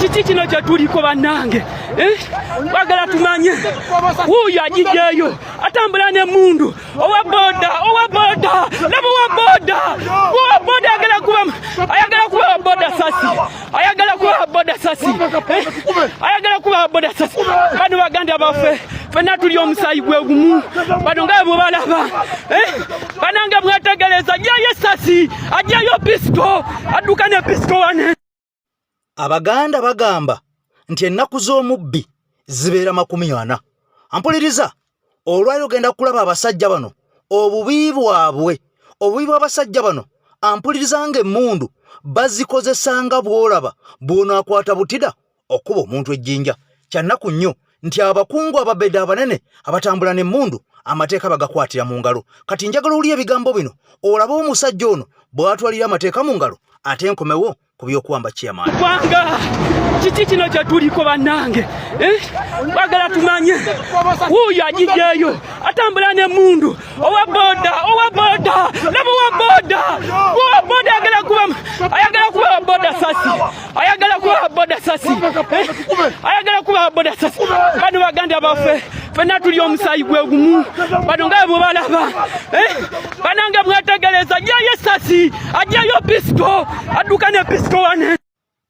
Kiki kino kye tuliko bannange? Eh? Twagala tumanye. Wuuyo agijjeeyo atambula n'emmundu. Owa boda, owa boda, laba owa boda, owa boda ayagala kuba, ayagala kuba wa boda sasi, ayagala kuba wa boda sasi, eh? Ayagala kuba wa boda sasi. Bano baganda baffe, fenna tuli omusaayi gwe gumu. Bano nga bwe balaba, eh? Banange mwetegereza, ajjayo esasi, ajjayo pisito, adduka ne pisito wane. Abaganda bagamba nti ennaku z'omubbi zibeera 40. Ampuliriza, olwaliro ogenda kulaba abasajja bano obubi bwabwe, obubi bw'abasajja bano. Ampuliriza, ng'emmundu bazikozesanga bw'olaba bw'onaakwata butida okuba omuntu ejjinja. Kyannaku nnyo nti abakungu ababeda abanene abatambula n'emmundu amateeka bagakwatira mu ngalo. Kati njagala oli ebigambo bino olabe omusajja ono bw'atwalira amateeka mu ngalo, ate nkomewo ku by'okuwamba chairman. Gwanga, kiki kino kye tuliko bannange? Eh? Twagala tumanye. Wuuyo agijjeeyo atambula n'emmundu. Owa boda, owa boda, laba owa boda, owa boda ayagala kuba, ayagala kuba wa boda sasi, ayagala kuba wa boda sasi, eh? Ayagala kuba wa boda sasi. Bano baganda baffe, fenna tuli omusaayi gwe gumu. Bano nga bwe balaba, eh? Banange mwetegereza, ajjayo esasi, ajjayo pisito, adduka ne pisito wane.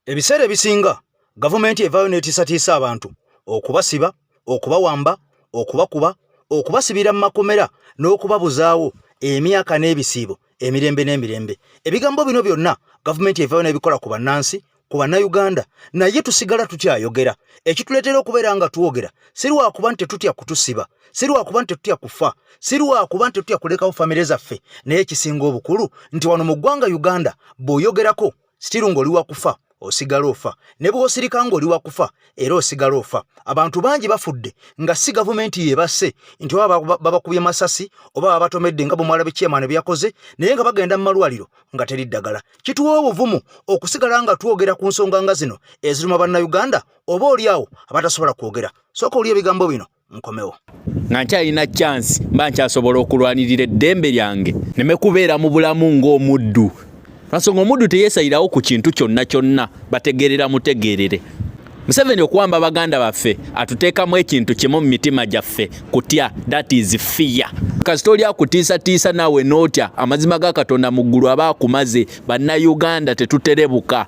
Ebiseera ebisinga gavumenti evaayo n'etiisatiisa abantu okubasiba, okubawamba, okubakuba, okubasibira mu makomera n'okubabuzaawo emyaka n'ebisiibo emirembe n'emirembe. Ebigambo bino byonna gavumenti evaayo n'ebikola ku bannansi, ku bannayuganda, naye tusigala tukyayogera. Ekituleetera okubeera nga twogera si lwakuba nti tetutya kutusiba, si lwakuba nti tetutya kufa, si lwakuba nti tetutya kulekawo famire zaffe, naye ekisinga obukulu nti wano mu ggwanga Uganda bw'oyogerako still ng'oli wa kufa osigala ofa, ne bw'osirika ng'oli wa kufa era osigala ofa. Abantu bangi bafudde nga si gavumenti yebasse, nti oba babakubye masasi oba babatomedde nga bwe chairman byakoze, naye nga bagenda mu malwaliro nga teri ddagala. Kituwa obuvumu okusigala nga twogera ku nsonga nga zino eziruma bannayuganda oba oli awo abatasobola kwogera. Sooka oli ebigambo bino, nkomewo. Nga nkyalina chance, mba nkyasobola okulwanirira eddembe lyange neme kubeera mu bulamu ng'omuddu, lwansonga omuddu teyeesayirawo ku kintu kyonna kyonna. Bategeerera mutegeerere, Museveni okuwamba baganda baffe atuteekamu ekintu kimu mu mitima gyaffe, kutya, that is fear. Kasita oli akutiisatiisa naawe n'otya, amazima ga Katonda mu ggulu aba akumaze. Bannayuganda tetuterebuka.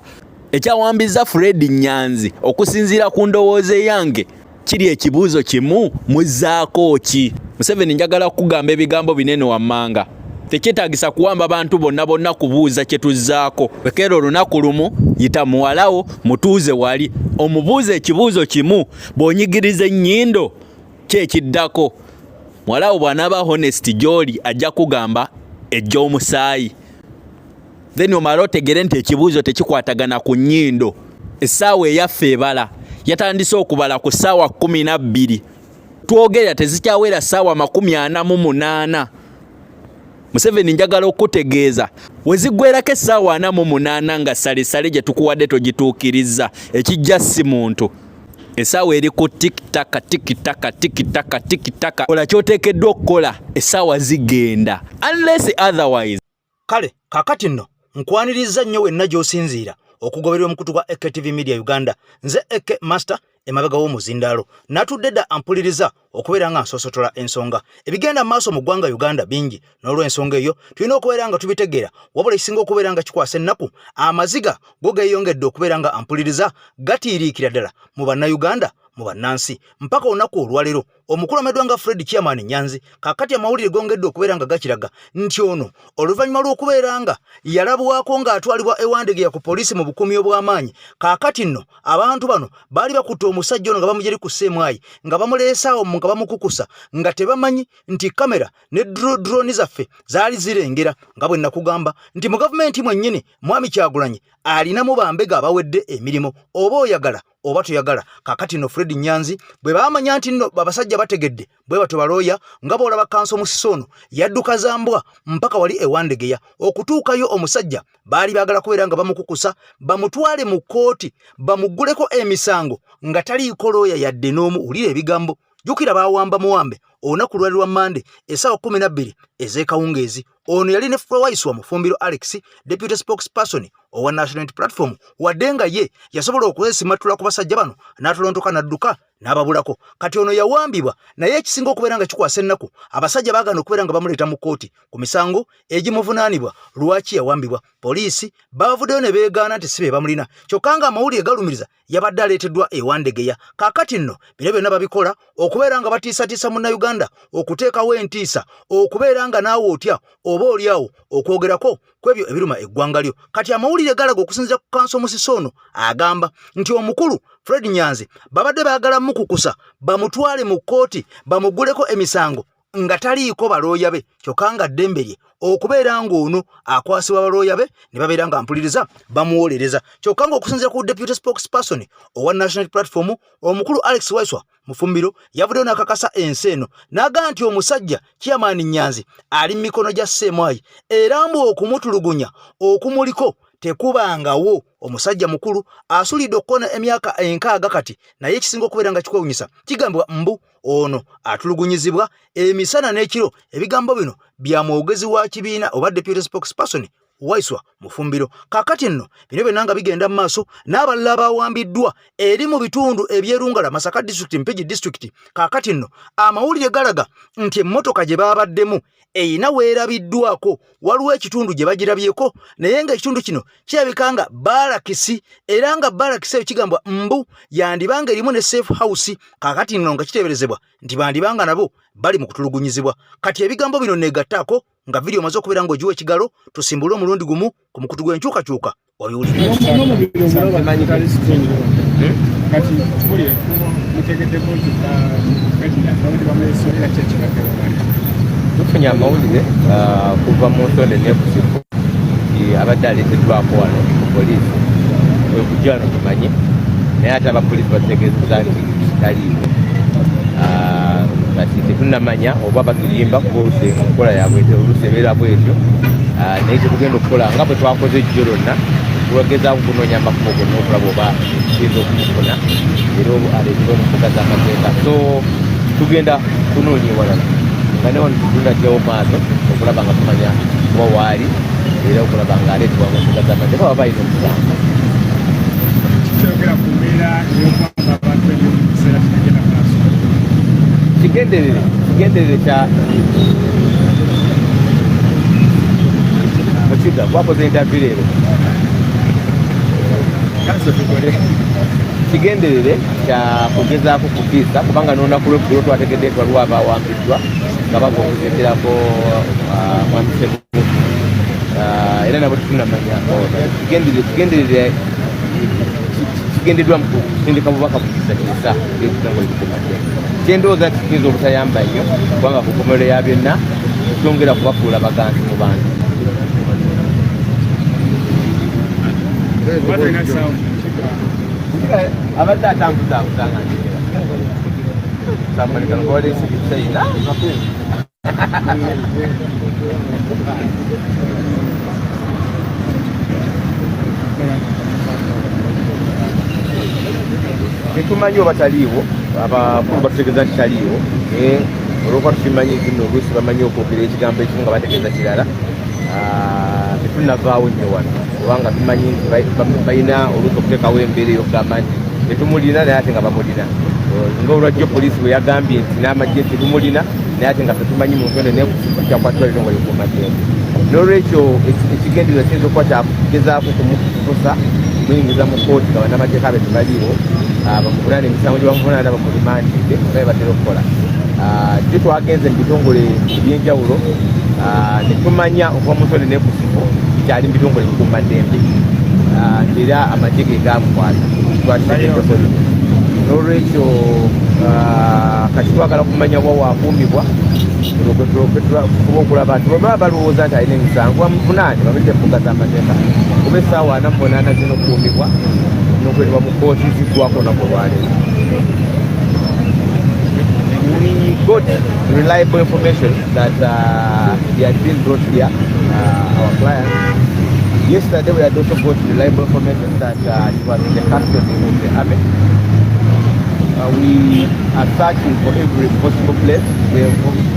Ekyawambiza Fred Nyanzi, okusinziira ku ndowooza eyange, kiri ekibuuzo kimu: muzzaako ki? Museveni, njagala kukugamba ebigambo binene wammanga. Tekyetaagisa kuwamba bantu bonna bonna kubuuza kye tuzzaako. Wekeera olunaku lumu, yita muwalawo, mutuuze wali, omubuuze ekibuuzo kimu: bw'onyigiriza ennyindo, ki ekiddako? Muwalawo bw'anaaba honest gy'oli, ajja kugamba ejj'omusaayi. Then omale otegere nti ekibuuzo tekikwatagana ku nnyindo. Essaawa eyaffe ebala yatandise okubala ku ssaawa 12 twogerera, tezikyawera ssaawa 48. Museveni, njagala okutegeeza, we ziggwerako essaawa 48 nga salesale gye tukuwadde togituukiriza, ekijja si muntu. Essaawa eri ku tikitaka, tikitaka, tikitaka, tikitaka. Kola kyoteekeddwa okukola, essaawa zigenda, unless otherwise. Kale kakati nno nkwaniriza nnyo wenna gy'osinziira okugoberera omukutu gwa AKTV Media Uganda. Nze AK Master emabega w'omuzindaalo, natudde dda ampuliriza okubeera nga nsosotola ensonga. Ebigenda mu maaso mu ggwanga Uganda bingi, n'olw'ensonga eyo tulina okubeera nga tubitegeera. Wabula ekisinga okubeera nga kikwasa ennaku, amaziga go geeyongedde okubeera nga ampuliriza gatiiriikira ddala mu bannayuganda, mu bannansi, mpaka olunaku olwaleero omukulu ameddwa nga Fred Chairman Nyanzi. Kakati amawulire gongedde okubeera nga gakiraga nti ono oluvannyuma lw'okubeera nga yalabwako ng'atwalibwa ewandegeya ku poliisi mu bukuumi obw'amaanyi, kaakati nno abantu bano baali bakutte omusajja ono nga bamujeri ku CMI, nga bamuleesaawo nga bamukukusa, nga tebamanyi nti kamera ne drone zaffe zaali zirengera. Nga bwe nakugamba nti mu gavumenti mwennyini mwami Kyagulanyi alinamu bambega abawedde emirimu, oba oyagala oba toyagala. Kakati no Fred Nyanzi bwe baamanya nti nno abasajja bategedde, bwe batyo balooya nga bw'olaba kanso musisi ono yadduka zambwa mpaka wali ewandegeya. Okutuukayo, omusajja baali baagala kubeera nga bamukukusa bamutwale mu kkooti bamugguleko emisango nga taliiko looya yadde n'omu. Wulira ebigambo. Jjukira baawamba muwambe olunaku lwali lwa Mmande essaawa 12 ez'ekawungeezi. Ono yali ne Waiswa Mufumbiro Alex, deputy spokesperson owa National Unity Platform, wadde nga ye yasobola okwesimattula ku basajja bano n'atolontoka n'adduka n'ababulako. Kati ono yawambibwa, naye ekisinga okubeera nga kikwasa ennaku, abasajja baagaana okubeera nga bamuleeta mu kkooti ku misango egimuvunaanibwa lwaki yawambibwa. Poliisi baavuddeyo ne beegaana nti si be bamulina, kyokka ng'amawulire galumiriza yabadde aleeteddwa e Wandegeya. Kaakati nno bino byonna babikola okubeera nga batiisatiisa Munnayuganda, okuteekawo entiisa, okubeera nga naawe otya oba olyawo okwogerako ku ebyo ebiruma eggwanga lyo. Kati amawulire galaga okusinziira ku kanso Musisi ono agamba nti omukulu Fred Nyanzi babadde baagala mukukusa bamutwale mu kkooti bamugguleko emisango nga taliiko balooya be, kyokka nga ddembe lye okubeera ng'ono akwasibwa balooya be ne babeera nga mpuliriza bamuwolereza. Kyokka ng'okusinziira ku deputy spokesperson owa National Platform omukulu Alex Waiswa Mufumbiro yavuddeyo n'akakasa ensi eno n'agamba nti omusajja Chairman Nyanzi ali mu mikono gya Ssemwayi era mbu okumutulugunya okumuliko tekubangawo. Omusajja mukulu asulidde okukona emyaka 60 kati, naye ekisinga okubeera nga kikwewunyisa kigambibwa mbu ono atulugunyizibwa emisana n'ekiro. Ebigambo bino bya mwogezi wa kibiina oba deputy spokesperson Waiswa Mufumbiro. Kaakati nno bino byonna nga bigenda mu maaso n'abalala abawambiddwa eri mu bitundu eby'Erungala, Masaka disitulikiti, Mpigi disitulikiti. Kaakati nno amawulire galaga nti emmotoka gye baabaddemu erina weerabiddwako, waliwo ekitundu gye bagirabyeko, naye ng'ekitundu kino kirabika nga baalakisi, era nga baalakisi eyo kigambwa mbu yandiba nga erimu ne safe house. Kaakati nno nga kiteeberezebwa nti bandiba nga nabo bali mu kutulugunyizibwa. Kati ebigambo bino neegattaako nga vidiyo omaze okubeera ng'ogiwa ekigalo, tusimbule omulundi gumu ku mukutu gw'enkyukakyuka obiwulire. Tufunye amawulire kuva mu nsonda enneekusifu nti abadde aleeteddwako wano ku poliisi, kwe kujja wano tumanye, naye ate abapoliisi batutegeezezza nti taliiwo. Kati tetunnamanya oba batulimba, kuba oluusi enkola yaabwe oluusi ebeera bwetyo. Naye kyetugenda okukola nga bwe twakoze ejjo lwonna, tugezaako kunoonya amakubo gonna okulaba oba tuyinza okumufuna era aleetebwe mu mbuga z'amateeka. So tugenda kunoonya ewalala nga ne wano tetunnajjawo maaso okulaba nga tumanya oba waali, era okulaba nga aleetebwa mu mbuga z'amateeka oba balina omusango. Kyogera ku mbeera ey'okwamba abantu eri mu kiseera kinagenda maaso. Kigenderere kya Mukiga gwakoze interview leero. Kigenderere kya kugezaako kutiisa, kubanga n'olunaku lw'eggulo twategedde nti waliwo abawambiddwa nga bava okuziikirako mwami Ssebuufu, era nabo tetunnamanya. Kigenderere kigendeddwa mu kusindika bubaka butiisatiisa ebitongole bikuumaddembe, kyendowooza nti kiyinza obutayamba nnyo, kubanga ku nkomerero ya byonna kyongera kubafuula baganzi mu bantu. Abadde atambuzaabuza nga njogera tetumanyi oba taliiwo. Abakulu batutegeeza nti taliiwo, naye olwokuba tukimanyi nti nno oluusi bamanyi okwogera ekigambo ekimu nga bategeeza kirala, tetunnavaawo nnyo wano, kubanga tumanyi nti balina oluusi okuteekawo embeera ey'okugamba nti tetumulina naye ate nga bamulina, nga olwajjo poliisi bwe yagambye nti n'amagye tetumulina naye ate nga tetumanyi muntu eno nekyakwatibwa ebitongole bikuumaddembe. N'olwekyo ekigendererwa kiyinza okuba kyakugezaako kumukusa muyingiza mu kkooti nga bannamateeka be tebaliiwo, bamuvunaane emisango gye bamuvunaana, bamulimandidde nga bye batera okukola. Jjo twagenze mu bitongole eby'enjawulo ne tumanya okuva mu nsonda enneekusifu kyali mu bitongole bikuumaddembe, era amagye ge gaamukwata twakitegeddeko. N'olwekyo kati twagala kumanya wa wakuumibwa, kuba okulaba nti bwebaba balowooza nti alina emisango bamuvunaane bamulete mu mbuga z'amateeka, kuba essaawa 48 zirina okukuumibwa n'okuleetebwa mu kkooti ziggwako olunaku olwaleero. We got reliable information that he had been brought here, our client. Yesterday we had also got reliable information that he was in the custody of the army. We are searching for every possible place. The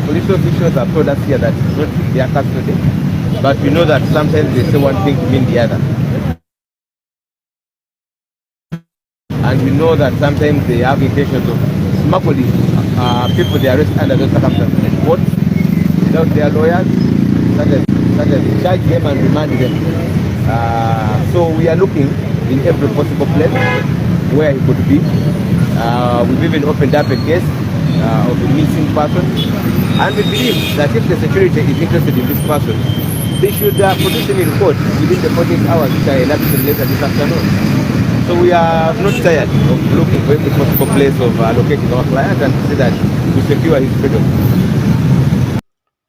police officials have told us here that it's not in their custody, but we know that sometimes they say one thing to mean the other. And we know that sometimes they have intentions of smuggling people they arrest under those circumstances in court without their lawyers, such as charge them and remand them. So we are looking in every possible place where he could be. We've even opened up a case of a missing person, and we believe that if the security is interested in this person, they should produce any report within the 48 hours which are elapsing later this afternoon. So we are not tired of looking for every possible place of locating our client and to see that we secure his freedom.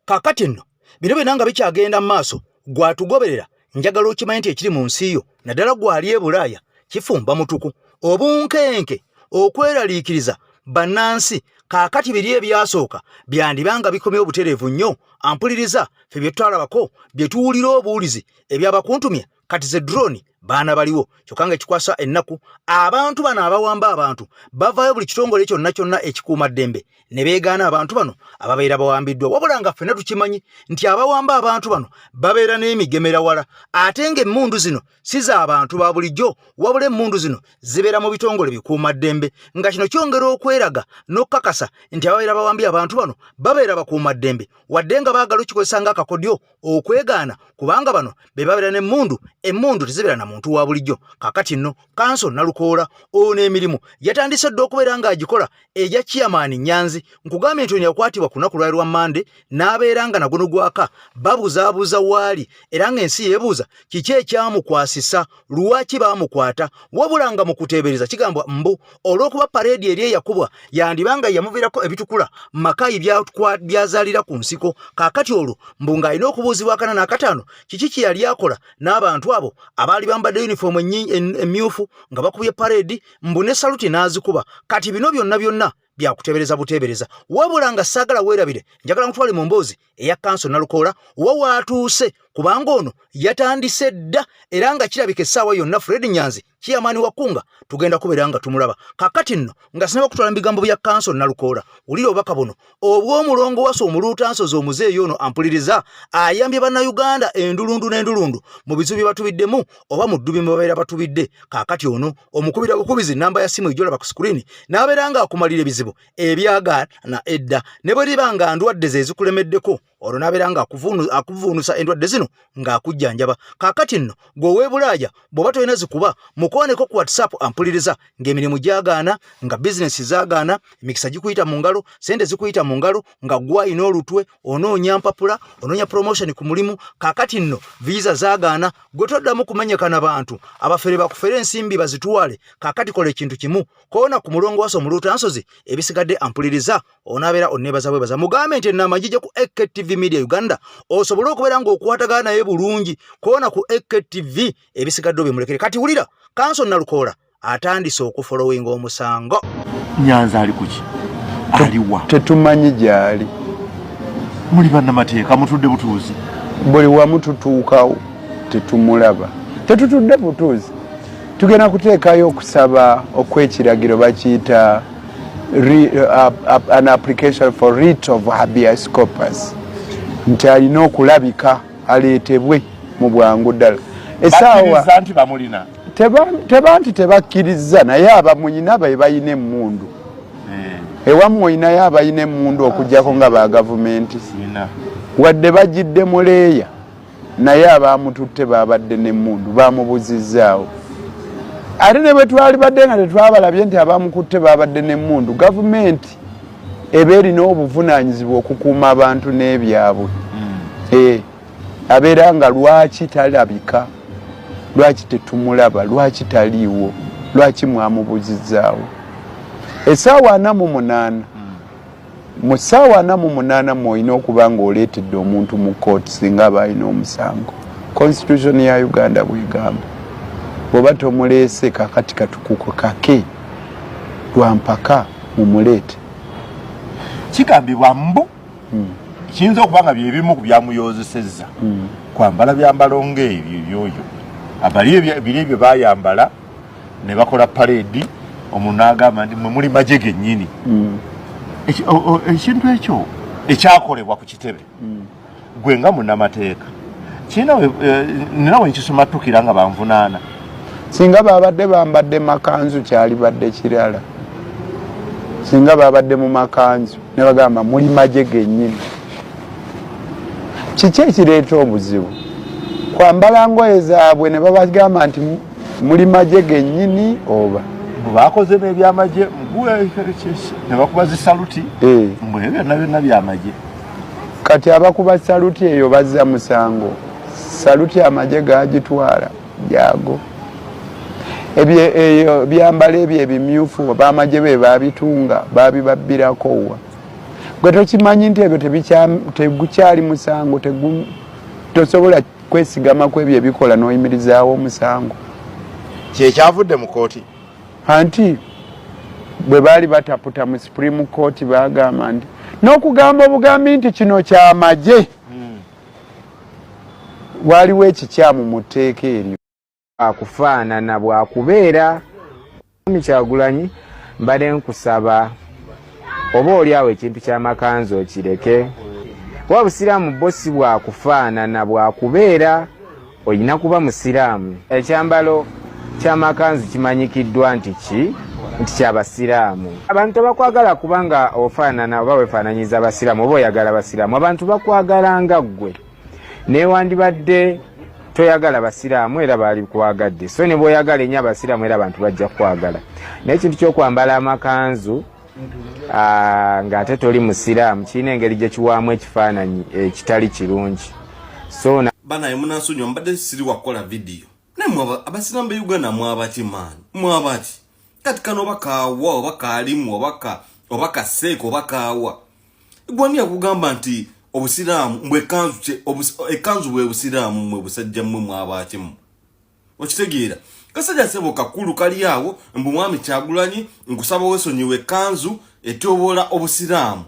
Kaakati nno bino byonna nga bikyagenda mu maaso, gwatugoberera, njagala okimanye nti ekiri mu nsi yo, naddala gwali e Bulaaya, kifumba mutuku, obunkenke, okweraliikiriza bannansi. Kaakati biri ebyasooka byandibanga bikomyewo butereevu nnyo. Ampuliriza, ffe bye twalabako, bye tuwulira obuwulizi ebyabakuntumye, kati ze drone baana baliwo. Kyokka nga ekikwasa ennaku, abantu bano abawamba abantu bavaayo, buli kitongole kyonna kyonna ekikuuma ddembe ne beegaana abantu bano ababeera bawambiddwa, wabula nga ffenna tukimanyi nti abawamba abantu bano babeera n'emigemera wala, ate ng'emmundu zino si za bantu ba bulijjo, wabula emmundu zino zibeera mu bitongole bikuuma ddembe, nga kino kyongera okweraga n'okukakasa nti ababeera bawambye abantu bano babeera bakuuma ddembe, wadde nga baagala okikozesa ng'akakodyo okwegaana, kubanga bano be babeera n'emmundu. Emmundu tezibeera na muntu wa bulijjo. Kaakati nno kanso Nalukoola ono emirimu yatandise dda okubeera ng'agikola egya chairman Nyanzi. Nkugambye nti ono yakwatibwa ku lunaku lwali lwa Mande, n'abeera nga naguno gwaka babuzaabuza waali, era ng'ensi yeebuuza kiki ekyamukwasisa, lwaki baamukwata, wabula nga mu kuteebereza kigambwa mbu olw'okuba pareedi eri eyakubwa yandiba nga yamuviirako ebitukula Makayi byazaalira ku nsiko. Kaakati olwo mbu ng'alina okubuuzibwa akana n'akataano kiki kye yali akola n'abantu abo abaali bambadde yunifoomu emmyufu nga bakubye pareedi, mbu ne saluti n'azikuba. Kati bino byonna byonna byakuteebereza buteebereza, wabula nga saagala weerabire, njagala nkutwale mu mboozi eya kanso Nalukoola wa waatuuse, kubanga ono yatandise dda, era nga kirabika essaawa yonna Fred Nyanzi, chairman wa Kunga, tugenda kubeera nga tumulaba. Kakati nno nga sinaba kutwala mu bigambo bya kanso Nalukoola, wulira obubaka buno obw'omulongo wasa omuluutansozi omuzeeyi ono ampuliriza ayambye Bannayuganda endulundu n'endulundu mu bizibu bye batubiddemu oba mu ddubi mwe babeera batubidde. Kaakati ono omukubira bukubizi namba ya simu ejolaba ku screen, n'abeera ng'akumalira ebizibu ebyagaana edda, ne bwe liba nga ndwadde ze zikulemeddeko, olwo n'abeera nga akuvuunusa endwadde zino ng'akujjanjaba. Kaakati nno gwe ow'e Bulaaya, bw'oba tolina zikuba, mukooneko ku WhatsApp. Ampuliriza, ng'emirimu gyagaana, nga bizinesi zaagaana, emikisa gikuyita mu ngalo, sente zikuyita mu ngalo, nga gwayina olutwe, onoonya mpapula, onoonya promotion ku mulimu, kaakati nno visa zaagaana, gwe toddamu kumenyekana bantu abafere bakufere ensimbi bazitwale. Kaakati kola ekintu kimu, koona ku mulongo wasa omuluutansozi, ebisigadde ampuliriza onaabeera onneebaza bwebaza. Mugambe nti enamba njije ku AKTV Media Uganda, osobole okubeera ng'okwatagana naye bulungi. Koona ku AKTV, ebisigadde obimulekere. Kati wulira kanso Nalukoola atandise okufolowinga omusango. Nyanza ali kuki? Aliwa? Tetumanyi gyali. Muli bannamateeka, mutudde butuuzi? Buli wamu tutuukawo tetumulaba. Tetutudde butuuzi, tugenda kuteekayo okusaba okw'ekiragiro, bakiyita an application for writ of habeas corpus, nti alina okulabika, aleetebwe mu bwangu ddala essaawa. Bakkiriza nti bamulina? Teba nti tebakkiriza, naye abamuyina be balina emmundu. Ewammwe olinayo abalina emmundu okugjako nga ba gavumenti? Sirina. Wadde bagidde muleeya, naye abamututte babadde n'emmundu, bamubuzizzaawo. Ate ne bwe twali badde nga tetwabalabye nti abamukutte babadde n'emmundu, gavumenti eba erina obuvunaanyizibwa okukuuma abantu n'ebyabwe. Abeera nga lwaki talabika, lwaki tetumulaba, lwaki taliiwo, lwaki mwamubuzizzaawo? Essaawa 48, mu ssaawa 48 mwolina okuba nga oleetedde omuntu mu kooti singa aba alina omusango. Constitution ya Uganda bwegamba, bw'oba tomuleese, kakati katukuko kake lwampaka mumuleete. Kigambibwa mbu kiyinza okuba nga byebimu ku byamuyozesezza kwambala byambalo ng'ebyo ebyoyo abali biri ebyo bayambala ne bakola paleedi. Omuntu n'agamba nti mwe muli magye gennyini. Ekintu ekyo ekyakolebwa ku kitebe, gwe nga munnamateeka, kirina nina we nkisumattukira nga banvunaana. Singa babadde bambadde makanzu kyalibadde kirala. Singa babadde mu makanzu ne bagamba muli magye gennyini. Kiki ekireeta obuzibu? Kwambala ngoye zaabwe ne babagamba nti muli magye gennyini oba bakoze n'ebyamagye ne bakuba zisaluti Eh. mbu ebyo byonna byonna byamagye. Kati abakuba saluti eyo bazza musango. Saluti amagye gagitwala gyago. Ebyo eyo byambalo ebyo ebimyufu bamagye be babitunga, babibabbirako wa? Gwe tokimanyi nti ebyo tegukyali musango, tosobola kwesigama ku ebyo ebikola n'oyimirizaawo omusango. Kyekyavudde mu kooti. Anti bwe baali bataputa mu Supreme Court bagamba nti n'okugamba obugambi nti kino kyamagye, waliwo ekikyamu mu tteeka eryo. Akufaanana bwakubeera Mwami Kyagulanyi, mbadde nkusaba oba oli awo ekintu ky'amakanzu okireke, kuba busiraamu bwo si bwakufaanana bwakubeera, olina kuba musiraamu. Ekyambalo ky'amakanzu kimanyikiddwa nti ki nti kyabasiraamu. Abantu tebakwagala kubanga ofaanana oba weefaananyiza abasiraamu oba oyagala basiraamu. Abantu bakwagala nga ggwe, newandibadde toyagala basiraamu era balikwagadde. So ne bw'oyagala ennyo abasiraamu era abantu bajja kukwagala. Naye ekintu ky'okwambala amakanzu ng'ate toli musiraamu kirina engeri gye kiwaamu ekifaananyi ekitali kirungi. So Banaye munansonyiwa, mbadde siri wakukola vidiyo, naye mwe abasiraamu be Uganda mwabaki maani? Mwabaki kati? Kano oba kaawa oba kaalimu oba kaseeka oba kaawa, gwani yakugamba nti obusiraamu mbwe ekanzu ekanzu bwe busiraamu? Mwe busajja mmwe mwabakimu, okitegeera? Kasajja sebo kakulu kali awo mbu mwami Kyagulanyi nkusaba wesonyiwe ekanzu etyobola obusiraamu.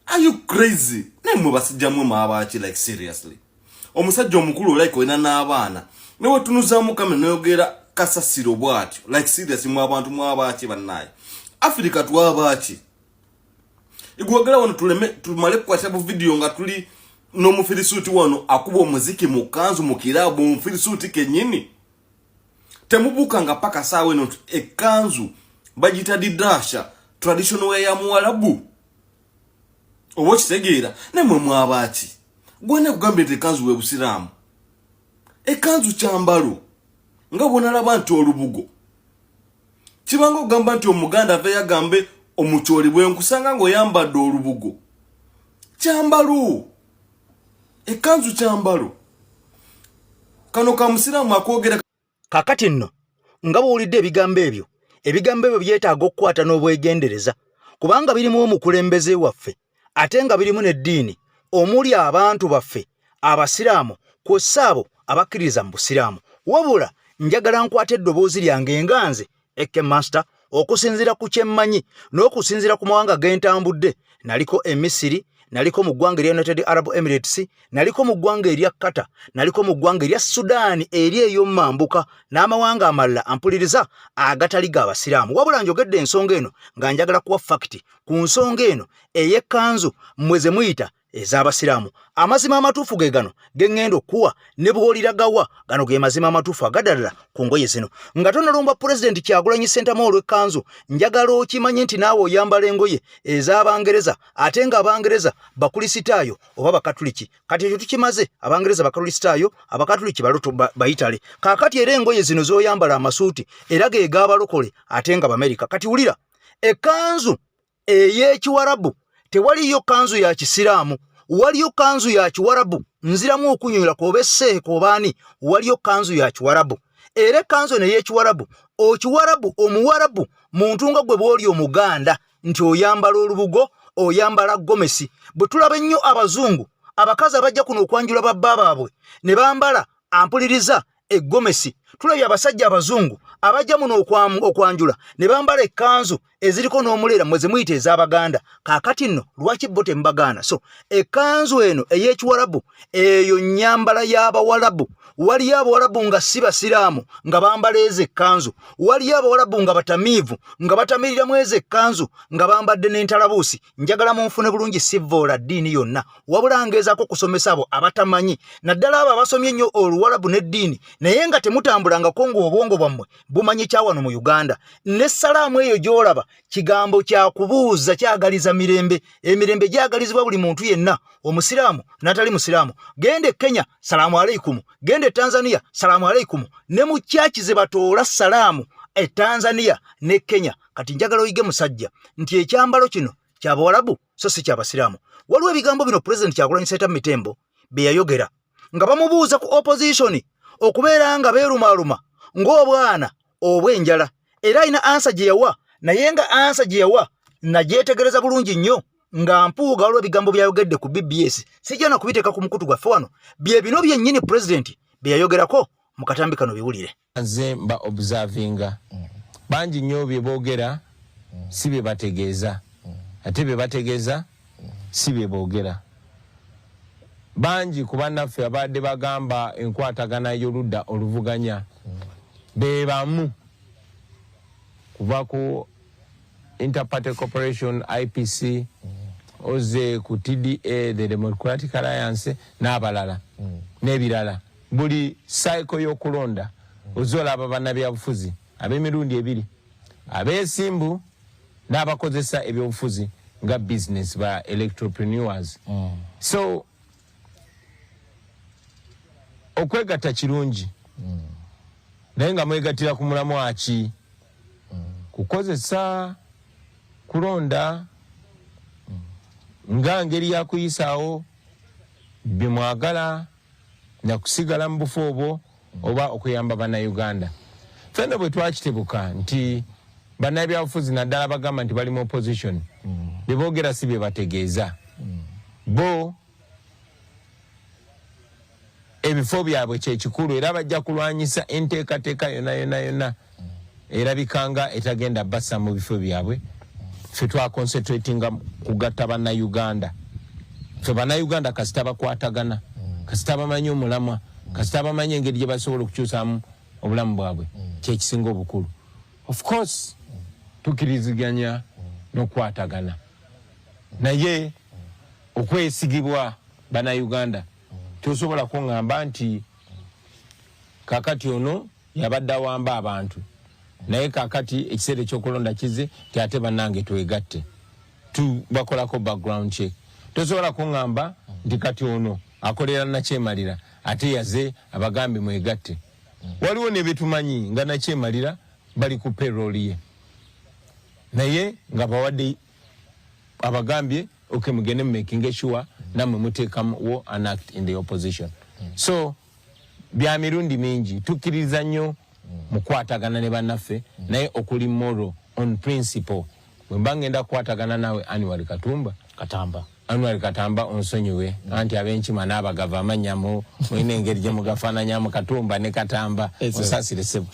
Are you crazy? Naye mwe basajja mmwe mwabaki? Like seriously, omusajja omukulu, like olina n'abaana, newetunuzaamu kamera noyogera kasasiro bwatyo. Like seriously, mwe abantu mwabaki? Bannaye Afirika twabaki? Igwagala wano tuleme tumale kukwata bu video nga tuli n'omufirisuuti wano akuba omuziki mu kanzu mu kirabu, omufirisuuti kenyini. Temubukanga paka saawa eno nti ekkanzu bagiyita didasha, traditional wear ya muwalabu, oba okitegeera? Naye mwe mwabaaki? Gwana kugambye nti ekkanzu bwe busiraamu? Ekkanzu kyambalo nga bwonalaba nti olubugo kibanga okugamba nti omuganda ave yagambe omukyoli bwe nkusanga ng'oyambadde olubugo. Kyambalo, ekkanzu kyambalo, kano ka musiraamu akwogera. Kakati nno nga bw'owulidde ebigambo ebyo, ebigambo ebyo byetaaga okukwata n'obwegendereza kubanga birimu omukulembeze waffe ate nga birimu n'eddiini omuli abantu baffe abasiraamu kw'ossa abo abakkiririza mu busiraamu. Wabula njagala nkwate eddoboozi lyange nga nze Eke Master, okusinziira ku kye mmanyi n'okusinziira ku mawanga ge ntambudde. Naliko e Misiri, naliko mu ggwanga erya United Arab Emirates, naliko mu ggwanga erya Qatar, naliko mu ggwanga erya Sudan eri ey'omumambuka n'amawanga amalala ampuliriza agatali ga basiraamu. Wabula njogedde ensonga eno nga njagala kuwa fakiti ku nsonga eno ey'ekkanzu mmwe ze muyita ez'abasiraamu. Amazima amatuufu ge gano ge ŋŋenda okukuwa ne bw'oliragawa. Gano ge mazima amatuufu agadalala ku ngoye zino. Nga tonalumba Pulezidenti Kyagulanyi Ssentamu olw'ekkanzu, njagala okimanye nti naawe oyambala engoye ez'Abangereza ate ng'Abangereza Bakulisitaayo oba Bakatuliki. Kati ekyo tukimaze, Abangereza Bakulisitaayo, Abakatuliki Bayitale. Kaakati era engoye zino z'oyambala, amasuuti, era ge g'abalokole ate nga Bamerika. Kati wulira, ekkanzu ey'ekiwarabu, tewaliyo kanzu ya kisiraamu, waliyo kanzu ya kiwarabu. Nziramu okunyonyola, koba esseehe kobaani, waliyo kanzu ya kiwarabu. Era ekkanzu eno ey'ekiwarabu, okiwarabu, omuwarabu muntu nga gwe bw'oli omuganda nti oyambala olubugo, oyambala gomesi. Bwe tulaba ennyo abazungu abakazi abajja kuno okwanjula babba baabwe ne bambala, ampuliriza, egomesi. Tulabye abasajja abazungu Abajja muno okwanjula ne bambala ekkanzu eziriko n'omuleera mwe zemuyita ez'Abaganda. Kaakati nno lwaki bo temubagaana? So ekkanzu eno ey'Ekiwarabu eyo nnyambala y'Abawarabu. Waliyo Abawarabu nga si Basiraamu nga bambala ezo ekkanzu, waliyo Abawarabu nga batamiivu nga batamiriramu ezo ekkanzu nga bambadde n'entalabuusi. Njagala munfune bulungi, sivvoola ddiini yonna, wabula ngezaako okusomesa abo abatamanyi, naddala abo abasomye ennyo Oluwarabu n'eddiini naye nga temutambulangako ng'obwongo bwammwe bumanyi kyawano mu Uganda. Ne salaamu eyo gy'olaba kigambo kya kubuuza, kyagaliza mirembe. Emirembe gyagalizibwa buli muntu yenna, Omusiraamu n'atali Musiraamu. Genda e Kenya, salaamu aleikumu. Genda e Tanzania, salaamu aleikumu. Ne mu kyaki ze batoola salaamu e Tanzania ne Kenya. Kati njagala oyige, musajja, nti ekyambalo kino kyabawalabu so si kyabasiraamu. Waliwo ebigambo bino Pulezidenti Kyagulanyi Ssentamu Mitembo bye yayogera nga bamubuuza ku opposition okubeera nga beerumaaluma ng'obwana obw'enjala, era alina answer gye yawa, naye nga answer gye yawa nagyetegereza bulungi nnyo nga mpuuga. Waliwo ebigambo byayogedde ku BBS, sijja na kubiteeka ku mukutu gwaffe wano. Bye bino byennyini pulezidenti bye yayogerako mu katambi kano, biwulire. Nze mba observinga bangi nnyo, bye boogera si bye bategeeza, ate bye bategeeza si bye boogera. Bangi ku bannaffe abadde bagamba enkwatagana y'oludda oluvuganya be bamu kuva ku Interparty Cooperation, IPC, oze ku TDA, the Democratic Alliance, n'abalala n'ebirala. Buli cycle y'okulonda oze olaba bannabyabufuzi ab'emirundi ebiri, abeesimbu n'abakozesa ebyobufuzi nga business, ba electropreneurs. So okwegatta kirungi, naye nga mwegattira ku mulamwa ki? Kukozesa kulonda nga ngeri yakuyisaawo byemwagala nakusigala mu bufo obwo, oba okuyamba Bannayuganda? Ffenna bwe twakitebuka nti bannabyabufuzi, naddala bagamba nti bali mu opposition, byeboogera si bye bategeeza. Bo ebifo byabwe kyekikulu, era bajja kulwanyisa enteekateeka yonna yonna yonna erabikanga etagenda bassa mu bifo byabwe. Ffe twaconcentratinga kugatta Bannayuganda. Ffe Bannayuganda kasita bakwatagana, kasita bamanyi omulamwa, kasita bamanyi engeri gye basobola okukyusaamu obulamu bwabwe, kyekisinga obukulu. Of course tukiriziganya n'okukwatagana, naye okwesigibwa Bannayuganda, tosobola kuŋŋamba nti kakati ono yabadde awamba abantu, naye kakati ekiseera ekyokulonda kize ti ate bannange twegatte. Tubakolako background check. Tosobola kuŋŋamba nti kati ono akolera nakyemalira, ate yaze abagambe mwegatte. Waliwo ne betumanyi nga nakyemalira bali ku payroll ye, naye nga bawadde abagambye, "Okay, mugende making sure namwe muteekawo an act in the opposition." So bya mirundi mingi. Tukkiriza nnyo mukwatagana ne bannaffe, naye okuli moral, on principle. Bwe mba ngenda kukwatagana naawe, Anwar Katumba, Katamba. Anwar Katamba, onsonyiwe, anti ab'enkima n'abagava amannya mulina engeri gye mugafaananyamu, Katumba ne Katamba. Onsasire ssebo.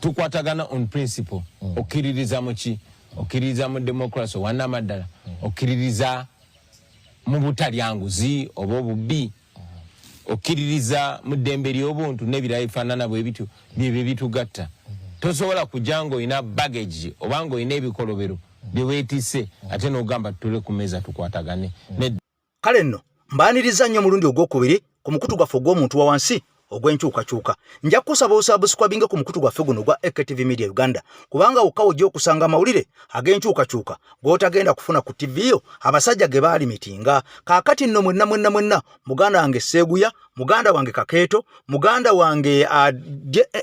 Tukwatagana on principle. Okkiririza mu ki? Okkiririza mu democracy owannamaddala? Okkiririza mu butalya nguzi oba obubbi? Okkiririza mu ddembe ly'obuntu n'ebirala bifaanana bwe bityo? Byebyo bitugatta. Tosobola kujja ng'olina baggage oba ng'olina ebikolobero bye weetisse, ate n'ogamba tutule ku mmeeza tukwatagane. Nedda. Kale nno mbaaniriza nnyo omulundi ogwokubiri ku mukutu gwaffe ogw'omuntu wa wansi ogw'enkyukakyuka. Nja kukusaba osubscribinge ku mukutu gwaffe guno ogwa AKTV Media Uganda, kubanga wokka ojja okusanga amawulire ag'enkyukakyuka g'otagenda kufuna ku TV yo abasajja ge baalimitinga. Kaakati nno mwenna mwenna mwenna, muganda wange Seeguya, muganda wange Kakeeto, muganda wange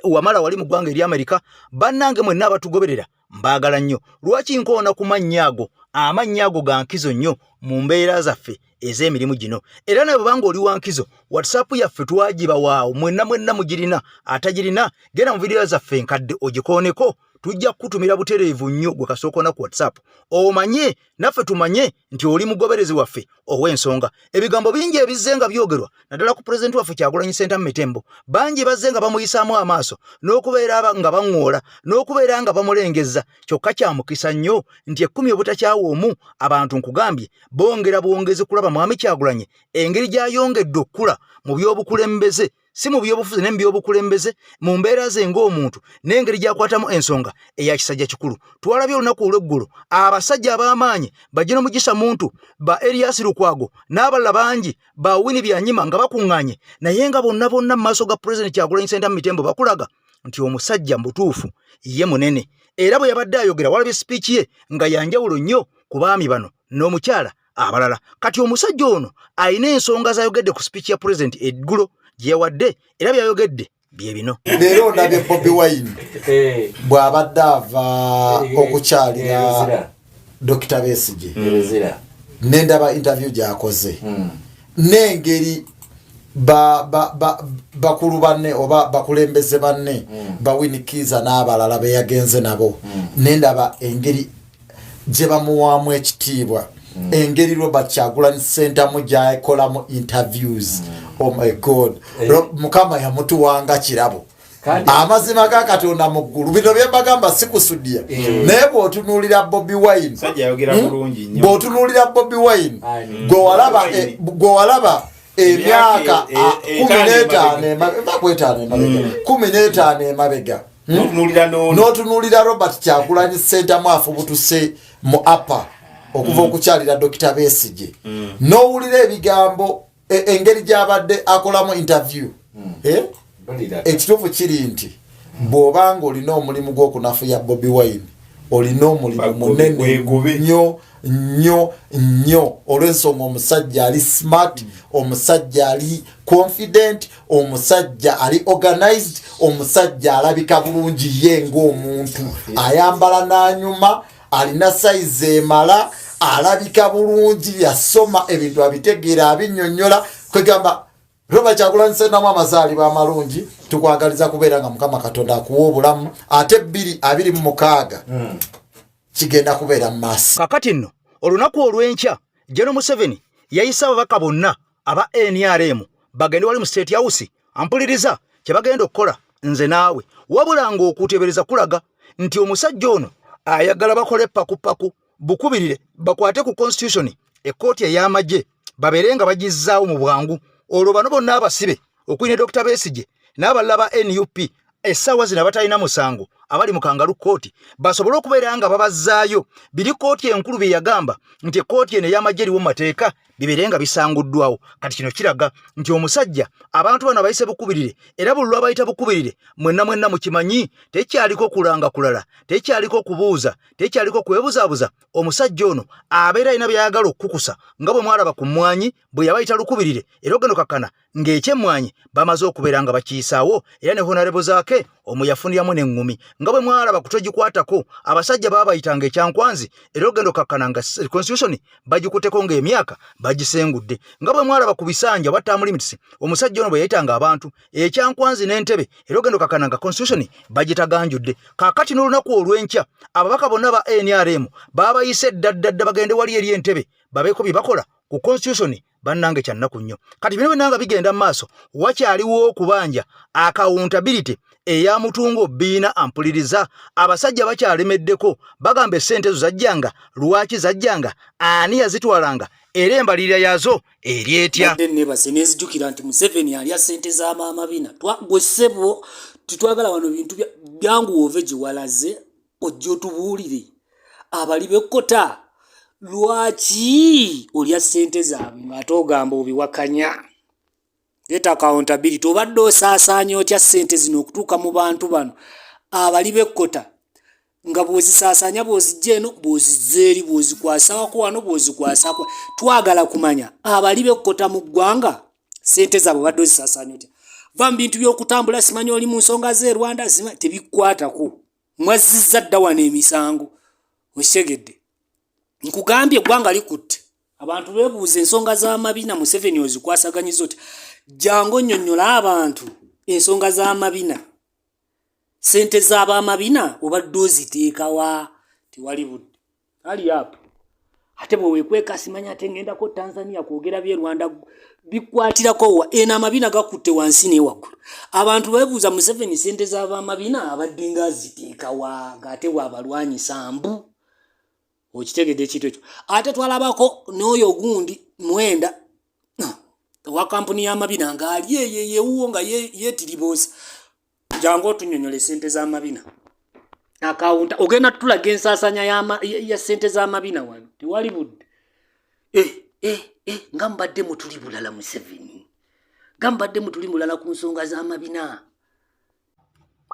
Wamala wali mu ggwanga eri Amerika, bannange mwenna abatugoberera, mbaagala nnyo. Lwaki nkoona ku mannya ago? Amannya ago ga nkizo nnyo mu mbeera zaffe ez'emirimu gino. Era nawe bwebanga oli wankizo, WhatsApp yaffe twagibawaawo, mwenna mwenna mugirina. Atagirina, genda mu vidiyo zaffe enkadde ogikooneko. Tujja kukutumira butereevu nnyo gwe kasooka ku WhatsApp, omanye naffe tumanye nti oli mugoberezi waffe ow'ensonga. Ebigambo bingi ebizze nga byogerwa naddala ku pulezidenti waffe Kyagulanyi Ssentamu Mitembo. Bangi bazze nga bamuyisaamu amaaso n'okubeera nga baŋŋoola n'okubeera nga bamulengezza. Kyokka kya mukisa nnyo nti ekkumi obutakyawa omu, abantu nkugambye bongera bwongezi kulaba Mwami Kyagulanyi engeri gy'ayongedde okukula mu by'obukulembeze, si mu byobufuzi ne mu byobukulembeze, mu mbeera ze ng'omuntu n'engeri gy'akwatamu ensonga eya kisajja kikulu. Twalabye olunaku olw'eggulo abasajja ab'amaanyi ba General Mugisha Muntu, ba Erias Lukwago n'abalala bangi, ba Winnie Byanyima nga bakuŋŋaanye, naye nga bonna bonna mu maaso ga Pulezidenti Kyagulanyi Ssentamu Mitembo bakulaga nti omusajja mu butuufu ye munene. Era bwe yabadde ayogera walabye sipiiki ye nga yanjawulo nnyo ku baami bano n'omukyala abalala. Kati omusajja ono alina ensonga z'ayogedde ku sipiiki ya pulezidenti eggulo gye yawadde, era byayogedde bye bino. Leero ndabye Bobi Wine bw'abadde ava okukyalira Dr Besigye, nendaba interview gy'akoze n'engeri bakulu banne oba bakulembeze banne ba Winnie Kiiza n'abalala be yagenze nabo, nendaba engeri gye bamuwaamu ekitiibwa, engeri Robert Kyagulanyi Ssentamu gyakolamu interviews. Oh my God, Mukama yamutuwanga kirabo. Amazima ga Katonda mu ggulu, bino byembagamba si kusudiya. Naye bw'otunuulira Bobi Wine, bw'otunuulira Bobi Wine gwe walaba emyaka 15 emabega, emabega 15 emabega, n'otunuulira Robert Kyagulanyi Ssentamu afubutuse mu apa okuva okukyalira Dr Besigye, n'owulira ebigambo, engeri gy'abadde akolamu interview, eh? Ekituufu kiri nti bw'obanga olina omulimu gw'okunafuya Bobi Wine, olina omulimu munene nnyo nnyo nnyo, olw'ensonga omusajja ali smart, omusajja ali confident, omusajja ali organized, omusajja alabika bulungi ye ng'omuntu, ayambala n'anyuma, alina sayizi emala, alabika bulungi, yasoma ebintu abitegeera, abinnyonnyola. Kwegamba Robert Kyagulanyi Ssentamu, amazaalibwa amalungi. Tukwagaliza kubeera nga Mukama Katonda akuwa obulamu, ate 2026 kigenda kubeera mu maaso. Kakati nno olunaku olw'enkya General Museveni yayise ababaka bonna aba NRM bagende wali mu State House. Ampuliriza, kye bagenda okukola nze naawe, wabula ng'okuteebereza kulaga nti omusajja ono ayagala bakole pakupaku bukubirire bakwate ku constitution, ekkooti ey'amagye babeere nga bagizzaawo mu bwangu, olwo bano bonna abasibe okuli ne Dr Besigye n'abalala ba NUP essaawa zino abatalina musango abali mu kangalu kkooti basobole okubeera nga babazzaayo. Biri kkooti enkulu bye yagamba nti ekkooti eno ey'amagye eriwo mu mateeka bibeere nga bisanguddwawo. Kati kino kiraga nti omusajja abantu bano abayise bukubirire, era buli lwabayita bukubirire mwenna mwenna mukimanyi tekyaliko kulanga kulala, tekyaliko kubuuza, tekyaliko kwebuzaabuza. Omusajja ono abeera alina by'ayagala okukukusa, nga bwe mwalaba ku mmwanyi bwe yabayita lukubirire, era ogenda okakkana ng'ekyemmwanyi bamaze okubeera nga bakiyisaawo. Era ne Honorable Zaake omwe yafuniramu n'eŋŋumi, nga bwe mwalaba ku togikwatako, abasajja baabayitanga ekyankwanzi, era ogenda okakkana nga constitution bagikutteko ng'emyaka bagisengudde, nga bwe mwalaba ku bisanja oba term limits, omusajja ono bwe yayitanga abantu ekyankwanzi n'entebe, era ogenda okakkana nga constitution bagitaganjudde. Kaakati n'olunaku olw'enkya ababaka bonna ba NRM baabayise ddaddadda bagende wali eri entebe babeeko bye bakola ku constitution. Bannange, kyannaku nnyo. Kati bino byonna nga bigenda mu maaso, wakyaliwo okubanja accountability eya Mutungo Bbiina. Ampuliriza, abasajja bakyalemeddeko, bagamba essente ezo zajjanga, lwaki zajjanga, ani yazitwalanga, era embalirira yaazo eri etya? Nebase nenzijukira nti Museveni alya sente za maama bina. Gwe ssebo, titwagala wano bintu byangu. Ove gye walaze ojja otubuulire abali bekkota lwaki olya sente zaabwe ng'ate ogamba obiwakanya. Leeta accountability. Obadde osaasaanya otya sente zino okutuuka mu bantu bano abali bekkota, nga bw'ozisaasaanya, bw'ozijja eno, bw'ozizza eri, bw'ozikwasako wano, bw'ozikwasako? Twagala kumanya abali bekkota mu ggwanga sente zaabwe obadde ozisaasaanya otya. Va mu bintu by'okutambula, simanyi oli mu nsonga z'e Rwanda, tebikkwatako. Mwazzizza dda wano emisango, okitegedde? Nkugambye, eggwanga likutte. Abantu beebuuza ensonga z'amabina Museveni ozikwasaganyiza otya. Jangu onnyonnyola abantu ensonga z'amabina. Sente z'abamabina obadde oziteekawa? Tewali budde ali apo. Ate bwe weekweka simanya ate ngendako Tanzania kwogera by'e Rwanda bikwatirako wa? Eno amabina gakutte wansi ne waggulu. Abantu beebuuza Museveni sente z'abamabina abadde nga aziteekawa ng'ate bw'abalwanyisa mbu. Okitegedde ekintu ekyo? Ate twalabako n'oyo ogundi Mwenda owa kampuni y'amabina ng'ali eyo eyewuwo nga yeetiriboosa. Jangu otunyonyola esente z'amabina akawunta, ogenda tutulaga ensaasanya ya sente z'amabina wano. Tewali budde. Eh, eh, eh, nga mubadde mutuli bulala Museveni, nga mubadde mutuli mulala ku nsonga z'amabina.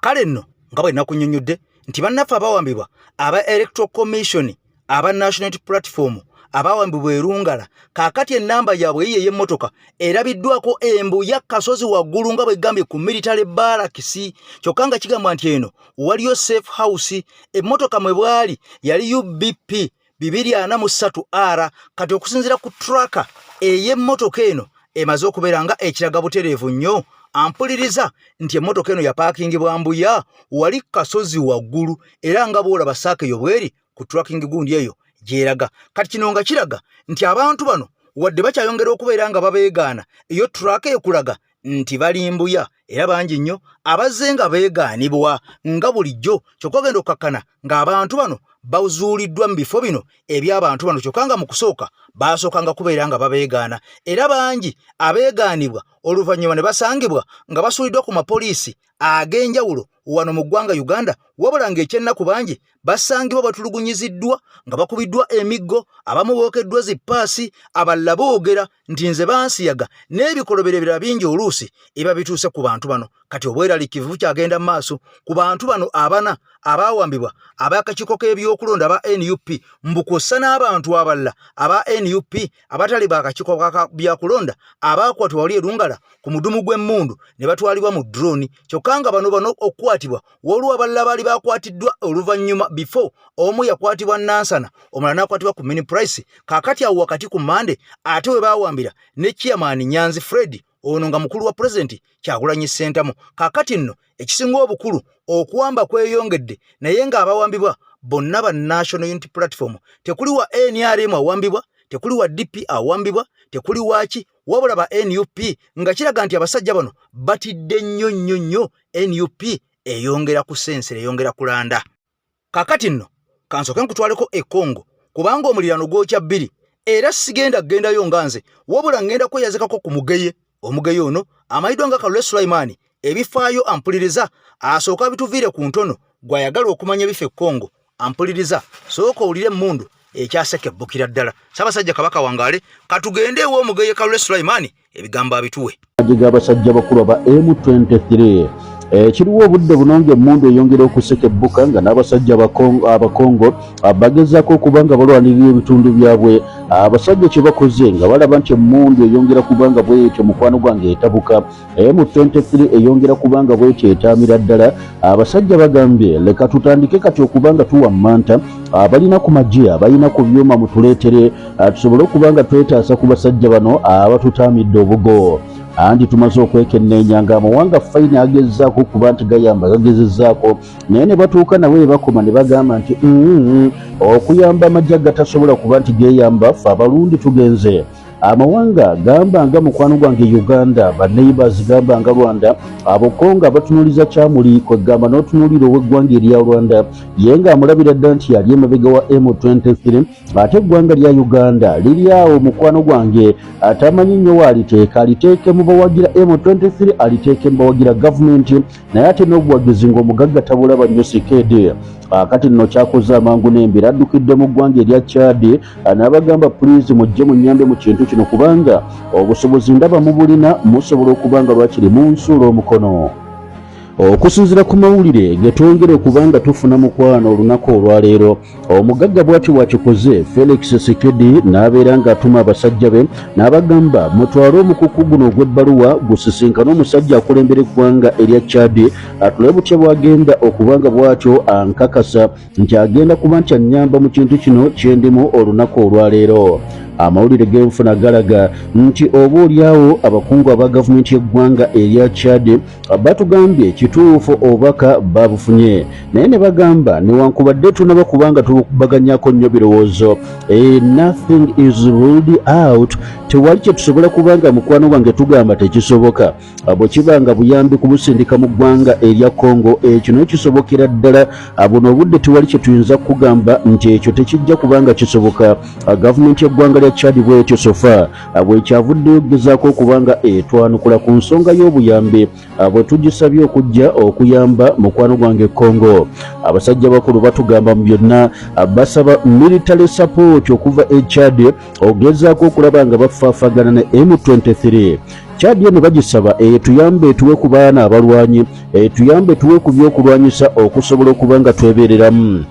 Kale nno nga bwe nakunyonnyodde nti bannaffe abawambibwa aba Electoral Commission, aba National Unity Platform abawambibwa erungala, kaakati ennamba yaabwe yiyo ey'emmotoka erabiddwako embuya kasozi waggulu nga bwegambye ku military barracks, kyokka nga kigambwa nti eno waliyo safe house. Emmotoka mwe bwali yali UBP 243 R. Kati okusinziira ku tracker ey'emmotoka eno emaze okubeera nga ekiraga butereevu nnyo, ampuliriza, nti emmotoka eno yapaakingibwa mbuya wali kasozi waggulu, era nga bw'olaba saaka eyo bweri ku tracking gundi eyo gyeraga. Kati kino nga kiraga nti abantu bano wadde bakyayongera okubeera nga babeegaana, eyo track ekulaga nti bali mbuya era bangi nnyo abazze nga beegaanibwa nga bulijjo, kyokka ogenda okukakkana ng'abantu bano bazuuliddwa mu bifo bino eby'abantu bano, kyokka nga mu kusooka basookanga kubeera nga babeegaana, era bangi abeegaanibwa oluvannyuma ne basangibwa nga basuuliddwa ku mapoliisi ag'enjawulo wano mu ggwanga Uganda. Wabula ng'ekyennaku bangi basangibwa batulugunyiziddwa nga bakubiddwa emiggo, abamu bookeddwa zippaasi, abalala boogera nti nze bansiyaga n'ebikolobero ebirala bingi oluusi ebiba bituuse ku bantu bano. Kati obweraliikirivu bukyagenda mu maaso ku bantu bano abana abaawambibwa ab'akakiiko k'ebyokulonda aba NUP, mbu kw'ossa n'abantu abalala aba NUP abatali b'akakiiko ka byakulonda abaakwatibwa wali erungala ku mudumu gw'emmundu ne batwalibwa mu drone, kyokka nga bano okukwatibwa waliwo abalala baali bakwatiddwa oluvannyuma before. Omu yakwatibwa Nansana, omulala n'akwatibwa ku Mini Price. Kaakati awo wakati ku Mande ate we baawambira ne chairman Nyanzi Fred, ono nga mukulu wa Pulezidenti Kyagulanyi Ssentamu. Kaakati nno ekisinga obukulu, okuwamba kweyongedde, naye ng'abawambibwa bonna ba National Unity Platform. Tekuli wa NRM awambibwa, tekuli wa DP awambibwa, tekuli waaki, wabula ba NUP, nga kiraga nti abasajja bano batidde nnyo nnyo nnyo. NUP eyongera kusensera, eyongera kulanda. Kakati nno kansooke nkutwaleko e Congo, kubanga omulirano gwokya bbiri, era sigenda kugendayo nga nze, wabula ngenda kweyazikako ku mugeye. Omugeye ono amanyiddwa nga Kalule Sulaimaani, ebifaayo ampuliriza asooka bituviire ku ntono. Gw'ayagala okumanya ebifa e Congo, ampuliriza, sooka owulire emmundu ekyasekebbukira ddala. Ssaabasajja Kabaka wangaale. Katugende ew'omugeye Kalule Sulaimaani, ebigambo abituwe. Amagye g'abasajja bakulu aba M23 ekiriwo obudde buno ng'emmundu eyongera okusekebbuka nga n'abasajja abakongo bagezaako okuba nga balwanirira ebitundu byabwe. Abasajja kye bakoze nga balaba nti emmundu eyongera kuba nga bwetyo, mukwano gwange, etabuka, M23 eyongera kuba nga bwetyo etaamira ddala, abasajja bagambye leka tutandike kati okuba nga tuwammanta abalina ku magye, abalina ku byuma, mutuleetere tusobole okuba nga twetaasa ku basajja bano abatutaamidde obugo. Anti tumaze okwekenneenya ng'amawanga fayini agezzaako okuba nti gayamba, gagezezzaako, naye ne batuuka nawe bakoma ne bagamba nti okuyamba amagye gatasobola kuba nti geeyamba, ffe abalundi tugenze. Amawanga gamba nga mukwano gwange Uganda, ba neighbors gamba nga Rwanda, abo Kongo abatunuuliza kyamuli kwegamba n'otunuulira ow'eggwanga erya Rwanda ye ng'amulabira dda nti yali emabega wa M23, ate eggwanga lya Uganda liri awo, mukwano gwange, atamanyi nnyo waaliteeka, aliteeke mu bawagira M23, aliteeke mu bawagira gavumenti, naye ate n'obuwagizi ng'omugagga tabulaba nnyo Tshisekedi. Kati nno kyakoze amangu n'embira addukidde mu ggwanga erya Chad n'abagamba, "Please, mujje munyambe mu kintu kino, kubanga obusobozi ndaba mubulina, musobola okuba nga lwakiri munsuula omukono." Okusinziira ku mawulire ge twongera okuba nga tufuna, mukwano, olunaku olwaleero omugagga bw'atyo bw'akikoze Felix Tshisekedi n'abeera ng'atuma abasajja be n'abagamba, "Mutwale omukuku guno ogw'ebbaluwa gusisinkane omusajja akulembera eggwanga erya Chad, atulabe butya bw'agenda okuba nga bw'atyo ankakasa nti agenda kuba nti annyamba mu kintu kino kyendimu olunaku olwaleero." Amawulire g'enfuna galaga nti oba olyawo abakungu aba gavumenti y'eggwanga erya Chad batugambye kituufu obubaka babufunye, naye ne bagamba newankubadde tunaba kubanga tubaganyako nnyo birowoozo, nothing is ruled out, tewali kye tusobola kubanga mukwano gwange tugamba tekisoboka. Bwe kiba nga buyambi kubusindika mu ggwanga erya Congo, ekyo naye kisobokera ddala. Buno obudde tewali kye tuyinza kugamba nti ekyo tekijja kubanga kisoboka. Gavumenti y'eggwanga lya Chad bwetyo so far bwekyavuddeyo okugezaako okuba nga etwanukula ku nsonga y'obuyambi bwe tugisabye okujja okuyamba mukwano gwange Congo. Abasajja bakulu batugamba mu byonna basaba military support okuva e Chad ogezaako okulaba nga bafaafagana ne M23. Chad eno bagisaba etuyambe etuwe ku baana abalwanyi, etuyambe tuwe ku byokulwanyisa okusobola okuba nga twebeereramu.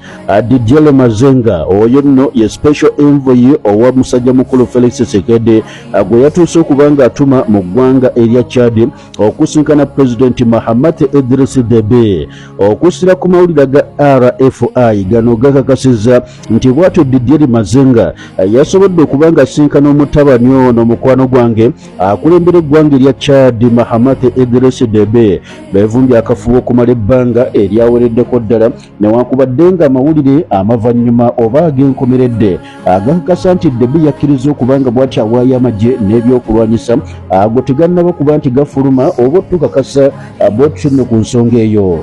Didier Mazenga oyo nno ye special envoy owa musajja mukulu Felix Tshisekedi gwe yatuuse okuba nga atuma mu ggwanga erya Chad okusinkana Pulezidenti Mahamat Idris Deby. Okusira ku mawulire ga RFI gano gakakasizza nti bw'atyo Didier Mazenga yasobodde okuba nga asinkana omutabani ono mukwano gwange akulembera eggwanga erya Chad, Mahamat Idris Deby. Beevumbye akafubo okumala ebbanga eryawereddeko ddala, newankubadde nga amawulire amavannyuma oba ag'enkomeredde agakakasa nti Deby yakkiriza okuba nga bw'ati awaayo amagye n'ebyokulwanyisa ago tegannaba kuba nti gafuluma oba otukakasa bwetutyo nno ku nsonga eyo.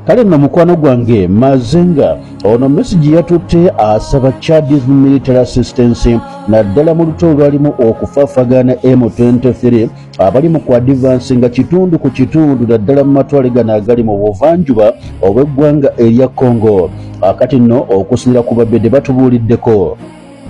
Kale nno mukwano gwange Mazenga ono message yatutte asaba Chad's military assistance naddala mu luto olwalimu okufaafagana M23 abali mu kuadvansi nga kitundu ku kitundu, naddala mu matwale gano agali mu buvanjuba obw'eggwanga erya Congo. Akati nno okusinira ku babedde batubuuliddeko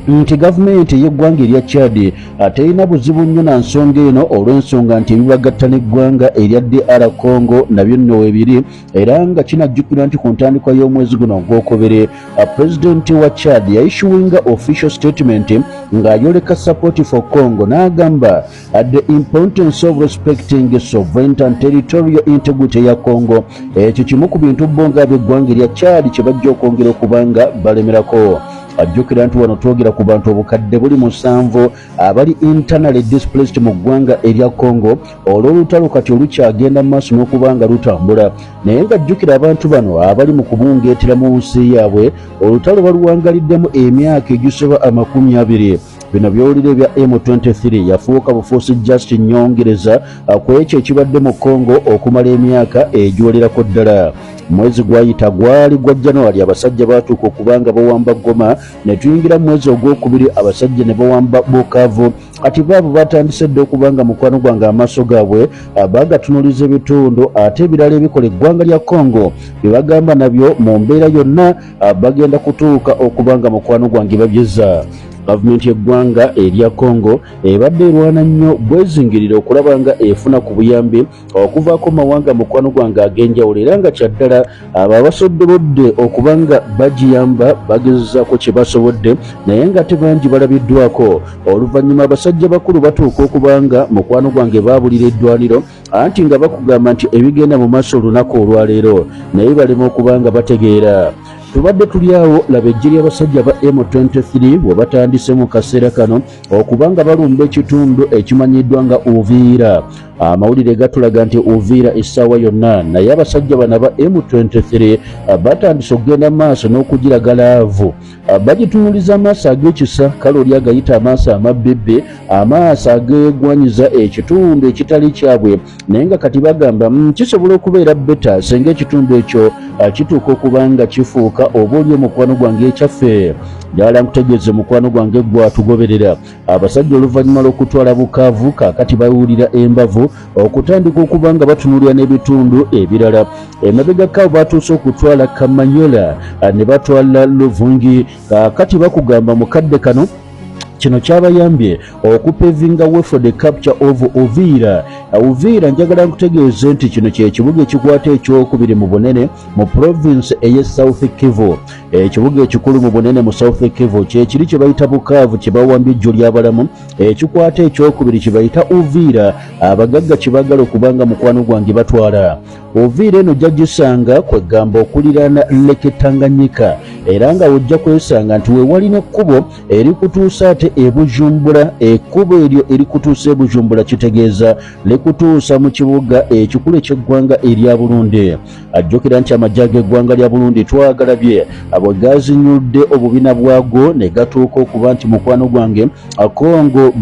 nti gavumenti ey'eggwanga erya Chad terina buzibu nnyo na nsonga eno, olw'ensonga nti ebibagatta n'eggwanga erya DR Congo nabyo nno weebiri. Era nga kinajjukirwa nti ku ntandikwa y'omwezi guno ogwokubiri, pulezidenti wa Chad yaissuinga official statement ng'ayoleka support for Congo, n'agamba the importance of respecting sovereignty and territorial integrity ya Congo. Ekyo kimu ku bintu bo ng'ab'eggwanga erya Chad kye bajja okwongera okuba nga balemerako. Ajjukira nti wano twogera ku bantu obukadde buli 7 abali internally displaced mu ggwanga erya Congo olw'olutalo kati olukyagenda mu maaso n'okuba nga lutambula. Naye nga jjukira abantu bano abali mu kubungeetera mu nsi yaabwe, olutalo baluwangaliddemu emyaka egisoba 20. Bino by'owulira ebya M23 yafuuka bufuusi just nyongereza ku ekyo ekibadde mu Congo okumala emyaka egiwererako ddala. Mwezi gwayita gwali gwa January, abasajja batuuka okuba nga bawamba Goma, ne tuyingira mu mwezi ogwokubiri, abasajja ne bawamba Bukavu. Kati baabo batandise dda okuba nga mukwano gwange amaaso gaabwe bagatunuliza ebitundu ate ebirala ebikola eggwanga lya Congo bye bagamba nabyo mu mbeera yonna bagenda kutuuka okuba nga mukwano gwange babyeza. Gavumenti y'eggwanga erya Congo ebadde erwana nnyo bwezingirira okulaba nga efuna ku buyambi okuvaako mawanga mukwano gwange ag'enjawulo, era nga kyaddala abo abasobolodde okuba nga bagiyamba bagezezaako kye basobodde, naye nga ate bangi balabiddwako. Oluvannyuma abasajja bakulu batuuka okuba nga mukwano gwange baabulira eddwaniro, anti nga bakugamba nti ebigenda mu maaso olunaku olwaleero naye balema okuba nga bategeera. Tubadde tuli awo, laba eggye ly'abasajja ba M23 bwe batandise mu kaseera kano okuba nga balumba ekitundu ekimanyiddwa nga Uviira. Amawulire gatulaga nti Uviira essaawa yonna, naye abasajja bano aba M23 batandise okugenda maaso n'okugiraga laavu, bagitunuliza amaaso ag'ekisa, kale oli agayita amaaso amabbibbi, amaaso ageegwanyiza ekitundu ekitali kyabwe. Naye nga kati bagamba kisobola okubeera better senga ekitundu ekyo kituuka okuba nga kifuuka oba oli omukwano gwange ekyaffe. Ddala nkutegeeze mukwano gwange gwatugoberera, abasajja oluvannyuma lw'okutwala Bukavu kaakati bawulira embavu okutandika okuba nga batunulira n'ebitundu ebirala. Emabegako batuuse okutwala Kamanyola ne batwala Luvungi. Kaakati bakugamba mu kadde kano kino kyabayambye okupavinga way for the capture of Uvira. Uvira njagala nkutegeeze nti kino kye kibuga ekikwata ekyokubiri mu bunene mu province ey'e South Kivu. Ekibuga ekikulu mu bunene mu South Kivu kyekiri kye bayita Bukavu kye bawambye ejjo ly'abalamu. Ekikwata ekyokubiri kye bayita Uviira, abagagga kye baagala okuba nga mukwano gwange batwala. Uviira eno ojja gisanga kwegamba okuliraana Lake Tanganyika era nga ojja kwesanga nti wewali n'ekkubo erikutuusa ate e Bujumbura. Ekkubo eryo erikutuusa e Bujumbura kitegeeza likutuusa mu kibuga ekikulu eky'eggwanga erya Burundi. Ajjukira nti amagye ag'eggwanga lya Burundi twagalabye bwe gazinyudde obubina bwago ne gatuuka okuba nti mukwano gwange Kongo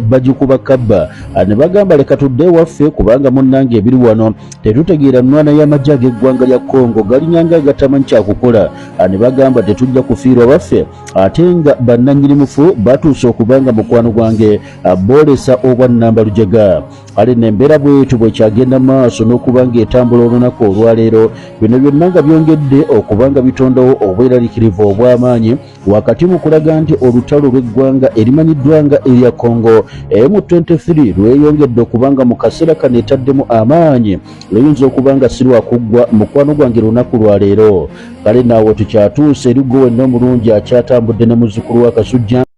bagikuba kabba ne bagamba leka tudde ewaffe kubanga munnange ebiri wano tetutegeera. Nnwana y'amagye ag'eggwanga lya Kongo galinganga agatamanyi kyakukola ne bagamba tetujja kufiirwa baffe, ate nga bannannyini mufu batuuse okuba nga mukwano gwange boolesa obwannamba lujega. Kale nembeera bwetyo bwekyagenda maaso n'okuba ng'etambula olunaku olwaleero, bino byonna nga byongedde okuba nga bitondawo obweraliikirivu obw'amaanyi wakati mu kulaga nti olutalo lw'eggwanga erimanyiddwa nga erya Congo M23 lweyongedde okuba nga mu kaseera kano etaddemu amaanyi luyinza okuba nga si lwakuggwa mukwano gwange lunaku lwa leero. Kale naawe tukyatuuse eri gwe wenna omulungi akyatambudde ne muzzukulu wa Kasujja.